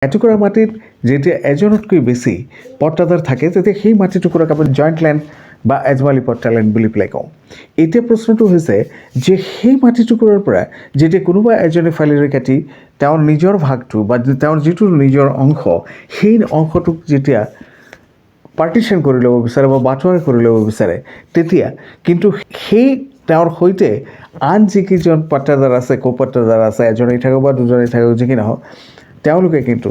এটুকুৰা মাটিত যেতিয়া এজনতকৈ বেছি পট্টাদাৰ থাকে, তেতিয়া সেই মাটিটুকুৰাক আমি জইণ্ট লেণ্ড বা এজমালি পট্টা লেণ্ড বুলি পেলাই কওঁ। এতিয়া প্ৰশ্নটো হৈছে যে সেই মাটিটুকুৰাৰ পৰা যেতিয়া কোনোবা এজনে ফালিৰে কাটি তেওঁৰ নিজৰ ভাগটো বা তেওঁৰ যিটো নিজৰ অংশ, সেই অংশটোক যেতিয়া পাৰ্টিশ্যন কৰি ল'ব বিচাৰে বা বাটোৱাৰা কৰি ল'ব বিচাৰে, তেতিয়া কিন্তু সেই তেওঁৰ সৈতে আন যিকেইজন পাট্টাদাৰ আছে, কো-পাট্টাদাৰ আছে, এজনেই থাকক বা দুজনেই থাকক, যি কি নহওক, তেওঁলোকে কিন্তু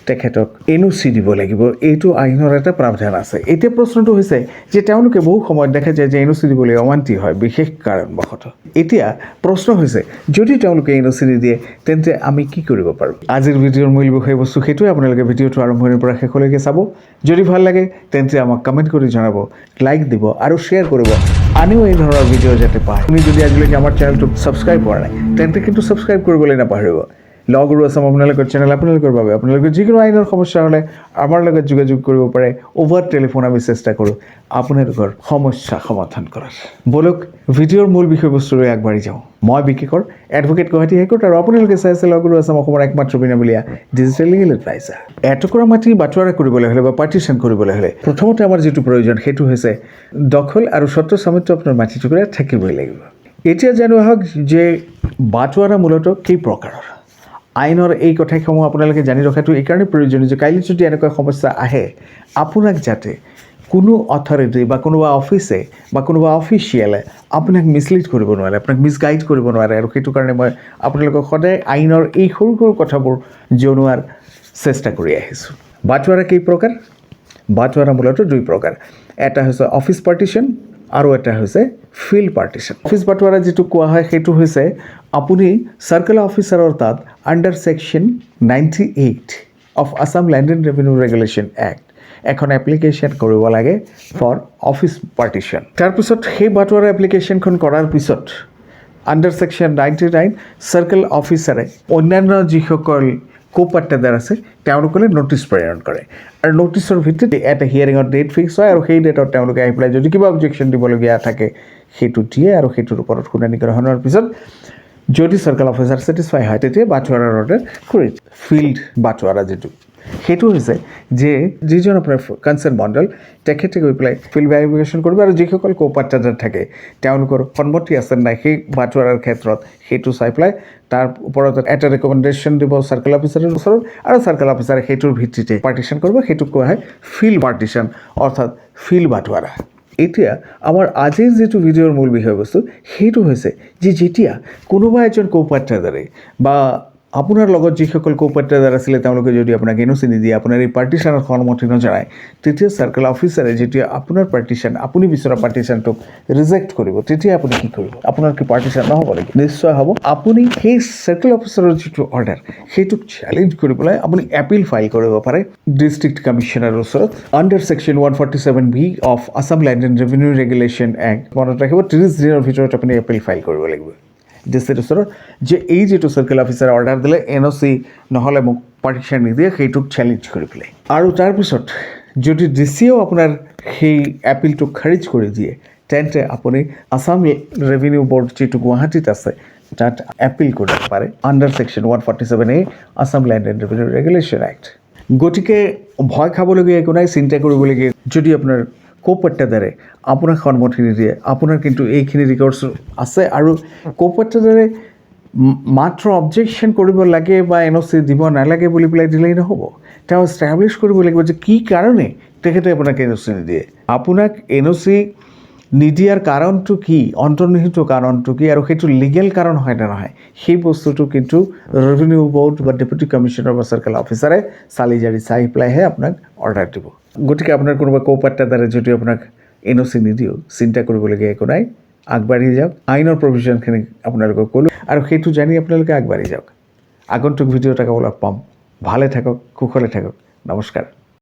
তেখেতক এনঅ'চি দিব লাগিব। এইটো আইনৰ এটা প্ৰাৱধান আছে। এতিয়া প্ৰশ্নটো হৈছে যে তেওঁলোকে বহু সময়ত দেখা যায় যে এনঅ'চি দিবলৈ অমান্তি হয় বিশেষ কাৰণবশতঃ। এতিয়া প্ৰশ্ন হৈছে, যদি তেওঁলোকে এনঅ'চি নিদিয়ে, তেন্তে আমি কি কৰিব পাৰোঁ? আজিৰ ভিডিঅ'ৰ মূল বিষয়বস্তু সেইটোৱে। আপোনালোকে ভিডিঅ'টো আৰম্ভণিৰ পৰা শেষলৈকে চাব। যদি ভাল লাগে, তেন্তে আমাক কমেণ্ট কৰি জনাব, লাইক দিব আৰু শ্বেয়াৰ কৰিব, আনেও এই ধৰণৰ ভিডিঅ' যাতে পায়। আপুনি যদি আজিলৈকে আমাৰ চেনেলটোক ছাবস্ক্ৰাইব কৰা নাই, তেন্তে কিন্তু ছাবস্ক্ৰাইব কৰিবলৈ নাপাহৰিব। ল গুৰু আছাম আপোনালোকৰ চেনেল আপোনালোকৰ বাবে। আপোনালোকৰ যিকোনো আইনৰ সমস্যা হ'লে আমাৰ লগত যোগাযোগ কৰিব পাৰে অভাৰ টেলিফোন। আমি চেষ্টা কৰোঁ আপোনালোকৰ সমস্যা সমাধান কৰাৰ। ব'লক, ভিডিঅ'ৰ মূল বিষয়বস্তুলৈ আগবাঢ়ি যাওঁ। মই বিকেকৰ এডভকেট, গুৱাহাটী হাইকোৰ্ট আৰু আপোনালোকে চাই আছে ল গুৰু আছাম, অসমৰ একমাত্ৰ বিনামূলীয়া ডিজিটেল লিগেল এডভাইজাৰ। এটুকুৰা মাটি বাটোৱাৰা কৰিবলৈ হ'লে বা পাৰ্টিশ্যন কৰিবলৈ হ'লে প্ৰথমতে আমাৰ যিটো প্ৰয়োজন, সেইটো হৈছে দখল আৰু স্বত্ব স্বামিত্ব আপোনাৰ মাটিটুকুৰা থাকিবই লাগিব। এতিয়া জানো আহক যে বাটোৱাৰা মূলতঃ কেই প্ৰকাৰৰ। আইনৰ এই কথাসমূহ আপোনালোকে জানি ৰখাটো এইকাৰণে প্ৰয়োজনীয় যে কাইলৈ যদি এনেকুৱা সমস্যা আহে, আপোনাক যাতে কোনো অথৰিটি বা কোনোবা অফিচে বা কোনোবা অফিচিয়েলে আপোনাক মিছলিড কৰিব নোৱাৰে, আপোনাক মিছগাইড কৰিব নোৱাৰে। আৰু সেইটো কাৰণে মই আপোনালোকক সদায় আইনৰ এই সৰু সৰু কথাবোৰ জনোৱাৰ চেষ্টা কৰি আহিছোঁ। বাটোৱাৰা কেই প্ৰকাৰ? বাটোৱাৰা মূলতঃ দুই প্ৰকাৰ। এটা হৈছে অফিচ পাৰ্টিশ্যন আৰু এটা হৈছে ফিল্ড পাৰ্টিশ্যন। অফিচ বাটোৱাৰা যিটো কোৱা হয়, সেইটো হৈছে আপুনি চাৰ্কেল অফিচাৰৰ তাত under section 98 of Assam Land and Revenue Regulation Act এখন এপ্লিকেশ্যন কৰিব লাগে ফৰ অফিচ পাৰ্টিশ্যন। তাৰপিছত সেই বাটোৱাৰা এপ্লিকেশ্যনখন কৰাৰ পিছত আণ্ডাৰ ছেকশ্যন 99 চাৰ্কেল অফিচাৰে অন্যান্য যিসকল কো-পাট্টাদাৰ আছে, তেওঁলোকলৈ ন'টিছ প্ৰেৰণ কৰে আৰু ন'টিছৰ ভিত্তিত এটা হিয়াৰিঙৰ ডেট ফিক্স হয় আৰু সেই ডেটত তেওঁলোকে আহি পেলাই যদি কিবা অবজেকশ্যন দিবলগীয়া থাকে, সেইটো দিয়ে আৰু সেইটোৰ ওপৰত শুনানি গ্ৰহণৰ পিছত যদি চাৰ্কেল অফিচাৰ ছেটিছফাই হয়, তেতিয়া বাটোৱাৰাৰ অৰ্ডাৰ কৰি দিয়ে। ফিল্ড বাটোৱাৰা যিটো, সেইটো হৈছে যে যিজন আপোনাৰ কনচাৰ্ণ মণ্ডল, তেখেতে গৈ পেলাই ফিল্ড ভেৰিফিকেশ্যন কৰিব আৰু যিসকল কো-পাট্টাদাৰ থাকে, তেওঁলোকৰ সন্মতি আছে নাই সেই বাটোৱাৰাৰ ক্ষেত্ৰত, সেইটো চাই পেলাই তাৰ ওপৰত এটা ৰেকমেণ্ডেশ্যন দিব চাৰ্কেল অফিচাৰৰ ওচৰত আৰু চাৰ্কেল অফিচাৰে সেইটোৰ ভিত্তিতে পাৰ্টিশ্যন কৰিব। সেইটোক কোৱা হয় ফিল্ড পাৰ্টিশ্যন, অৰ্থাৎ ফিল্ড বাটোৱাৰা। এতিয়া আমাৰ আজিৰ যিটো ভিডিঅ'ৰ মূল বিষয়বস্তু, সেইটো হৈছে যে যেতিয়া কোনোবা এজন কো-পাট্টাদাৰে বা আপোনাৰ লগত যিসকল কো-পাট্টাদাৰ আছিলে, তেওঁলোকে যদি আপোনাক এনঅ'চি নিদিয়ে, আপোনাৰ এই পাৰ্টিশ্যনত সন্মতি নজনায়, তেতিয়া চাৰ্কেল অফিচাৰে যেতিয়া আপোনাৰ পাৰ্টিশ্যন, আপুনি বিচৰা পাৰ্টিশ্যনটোক ৰিজেক্ট কৰিব, তেতিয়া আপুনি কি কৰিব? আপোনাৰ কি পাৰ্টিশ্যন নহ'ব নেকি? নিশ্চয় হ'ব। আপুনি সেই চাৰ্কেল অফিচাৰৰ যিটো অৰ্ডাৰ, সেইটোক চেলেঞ্জ কৰি পেলাই আপুনি এপিল ফাইল কৰিব পাৰে ডিষ্ট্ৰিক্ট কমিশ্যনাৰৰ ওচৰত under section 147B of Assam Land and Revenue Regulation Act। মনত ৰাখিব, 30 দিনৰ ভিতৰত আপুনি এপিল ফাইল কৰিব লাগিব ডিষ্ট্ৰিক্ট ওচৰত যে এই যিটো চাৰ্কেল অফিচাৰে অৰ্ডাৰ দিলে, এনঅ'চি নহ'লে মোক পাৰ্টিশ্যন নিদিয়ে, সেইটোক চেলেঞ্জ কৰি পেলাই। আৰু তাৰপিছত যদি ডি চিয়েও আপোনাৰ সেই এপিলটোক খাৰিজ কৰি দিয়ে, তেন্তে আপুনি আছাম ৰেভিনিউ বৰ্ড যিটো গুৱাহাটীত আছে, তাত এপিল কৰিব পাৰে under section 147A Assam Land and Revenue Regulation Act। গতিকে ভয় খাবলগীয়া একো নাই, চিন্তা কৰিবলগীয়া। যদি আপোনাৰ কো-পাট্টাদাৰে আপোনাক সন্মতি নিদিয়ে, আপোনাৰ কিন্তু এইখিনি ৰিকৰ্ডছ আছে আৰু কো-পাট্টাদাৰে মাত্ৰ অবজেকশ্যন কৰিব লাগে বা এনঅ'চি দিব নালাগে বুলি পেলাই দিলেই নহ'ব। তেওঁ এষ্টাব্লিছ কৰিব লাগিব যে কি কাৰণে তেখেতে আপোনাক এনঅ'চি নিদিয়ে। আপোনাক এনঅ'চি নিদিয়াৰ কাৰণটো কি, অন্তৰ্নিহিত কাৰণটো কি আৰু সেইটো লিগেল কাৰণ হয় নে নহয়, সেই বস্তুটো কিন্তু ৰেভিনিউ বৰ্ড বা ডেপুটি কমিশ্যনাৰ বা চাৰ্কেল অফিচাৰে চালি জাৰি চাই পেলাইহে আপোনাক অৰ্ডাৰ দিব। গতিকে আপোনাৰ কোনোবা কো-পাট্টাদাৰে যদি আপোনাক এনঅ'চি নিদিয়েও চিন্তা কৰিবলগীয়া একো নাই। আগবাঢ়ি যাওক। আইনৰ প্ৰভিজনখিনি আপোনালোকক ক'লোঁ আৰু সেইটো জানি আপোনালোকে আগবাঢ়ি যাওক। আগন্তুক ভিডিঅ'ত আকৌ লগ পাম। ভালে থাকক, কুশলে থাকক। নমস্কাৰ।